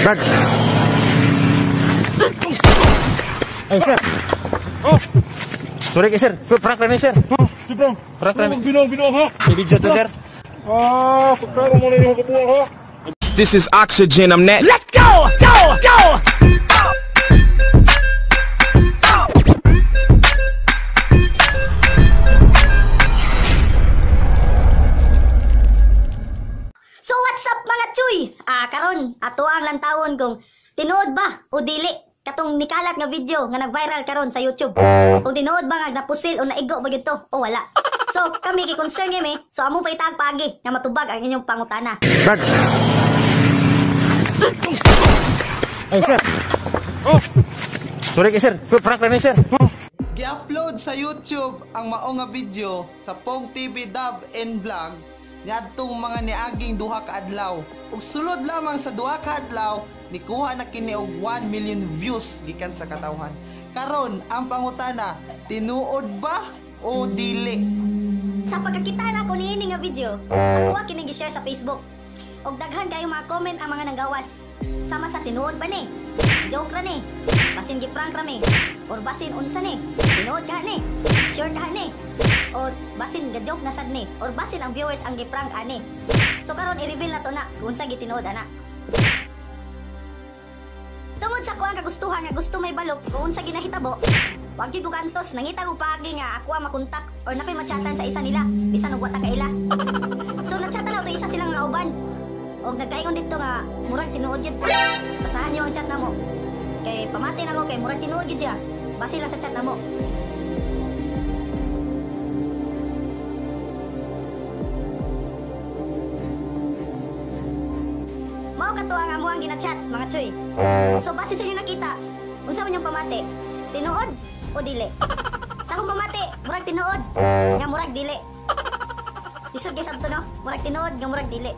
Brad. Ay, sir. Oh. Sorry kay sir. Prank lang ni sir. Sipong. Prank lang. Binuang, binuang ha. May video to sir. Ah, pagkaro mo na yung kabuang ha. This is oxygen, I'm that. Let's go! Go! Go! So what's up mga chuy? Karon ato ang lantawon kung tinuod ba o dili katong nikalat nga video nga nag-viral karon sa YouTube. Kung tinuod ba nga napusil o naigo ba gyud to o wala. So kami kay concern kami, so amo pa itaag paagi nga matubag ang inyong pangutana. Brad. Ay, sir. Oh. Sorry kay sir. Prank lang ni sir. Gi-upload sa YouTube ang mao nga video sa Pong TV Dub and Vlog niadtong mga niaging duha ka adlaw. Ug sulod lamang sa duha ka adlaw nikuha na kini og 1 million views gikan sa katawhan. Karon ang pangutana, tinuod ba o dili? Sa pagkakita nako niini nga video, ako kining gi-share sa Facebook. Og daghan kayo mga comment ang mga nanggawas. Sama sa tinuod ba ni? Joke ra ni? Basin gi-prank ra mi? Or basin unsa ni? Tinuod ka ni? Sure ka ni? O basin ga-joke na sad ni? Or basin ang viewers ang gi-prank ani? So karon i-reveal na to na kung unsa gitinuod ana. Tungod sa kuang kagustuhan nga gusto may balok kung unsa ginahitabo, wag gyud ko kantos nangita ko paagi nga ako ang makontak or nakoy machatan sa isa nila bisan og wa ta kaila. So nachatan na to isa silang nga uban. Og nagkaingon didto nga murag tinuod gyud. Basahan niyo ang chat namo. Kay pamati nako kay murag tinuod gyud siya. Base lang sa chat namo. Mao kato ang amuang ginachat mga chuy. So base sa inyo nakita, unsa man yung pamati? Tinuod o dili? Sa akong pamati, murag tinuod nga murag dili. Lisod kay sabto no, murag tinuod nga murag dili.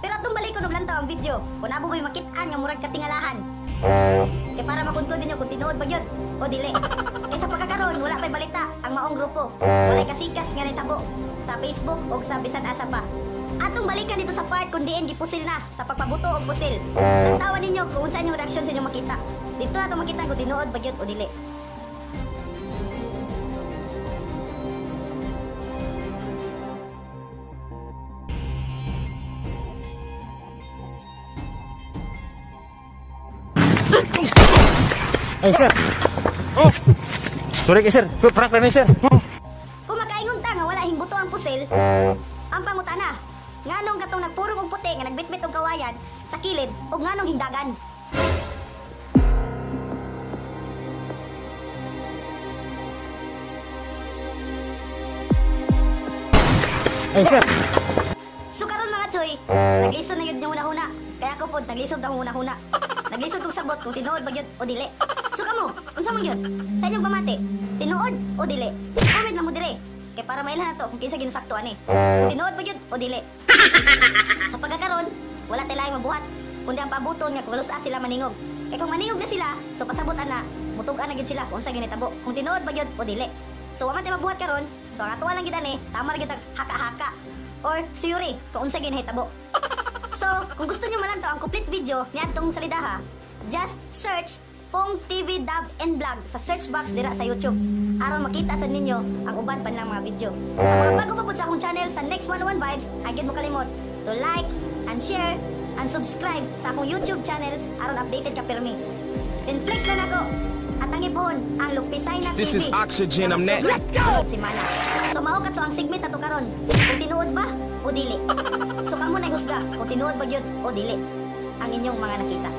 Pero atong balikon og lantaw ang video, kung abo mo'y makit-an nga murag katingalahan. Kay para makonclude ninyo kung tinuod ba gyud o dili. Kay sa pagkakaron wala pay balita ang maong grupo. Walay kasikas nga nitabo sa Facebook o sa bisan asa pa. Atong balikan dito sa part kung diin gipusil na sa pagpabuto og pusil. Tantawan ninyo kung unsa inyong reaksyon sa inyong makita. Dito na to makita kung tinuod ba gyud o dili. Ay, sir. Oh. Sorry kay sir. Prank lang ni sir. Kung makaingon ta nga wala hingbuto ang pusil, ang pangutana, nganong katong nagpurong og puti nga nagbitbit og kawayan sa kilid og nganong hingdagan? Ay, sir. So karon mga choy, naglisod na yun yung huna-huna. Kaya ako pod naglisod na huna-huna. Naglisod kog sabot kung tinuod ba gyud o dili. So kamo, unsa man gyud? Sa inyong pamati, tinuod o dili? Comment na mo dire. Kay para mailhan nato kung kinsa ginasakto ani. Kung tinuod ba gyud o dili. Sa pagkakaron, wala tay laing mabuhat kundi ang paabuton nga kung lusa sila maningog. Kay kung maningog na sila, so pasabot ana, mutug-an na gyud sila kung unsa ginitabo, kung tinuod ba gyud o dili. So wa man tay mabuhat karon, so ang atoa lang gyud ani, tama ra gyud ang haka-haka or theory kung unsa ginahitabo. So, kung gusto niyo malantaw ang complete video niadtong salidaha, just search Pong TV Dub and Vlog sa search box dira sa YouTube aron makita sa ninyo ang uban pa nilang mga video. Sa mga bago pa pud sa akong channel sa Next 101 Vibes, ay gyud mo kalimot to like and share and subscribe sa akong YouTube channel aron updated ka pirmi. Then flex na nako at ang ipon ang Lupisay na TV. This is oxygen, I'm that. Let's go! Semana. So mao kato ang segment nato karon. Kung tinuod ba o dili. So kamo na husga kung tinuod ba gyud o dili ang inyong mga nakita.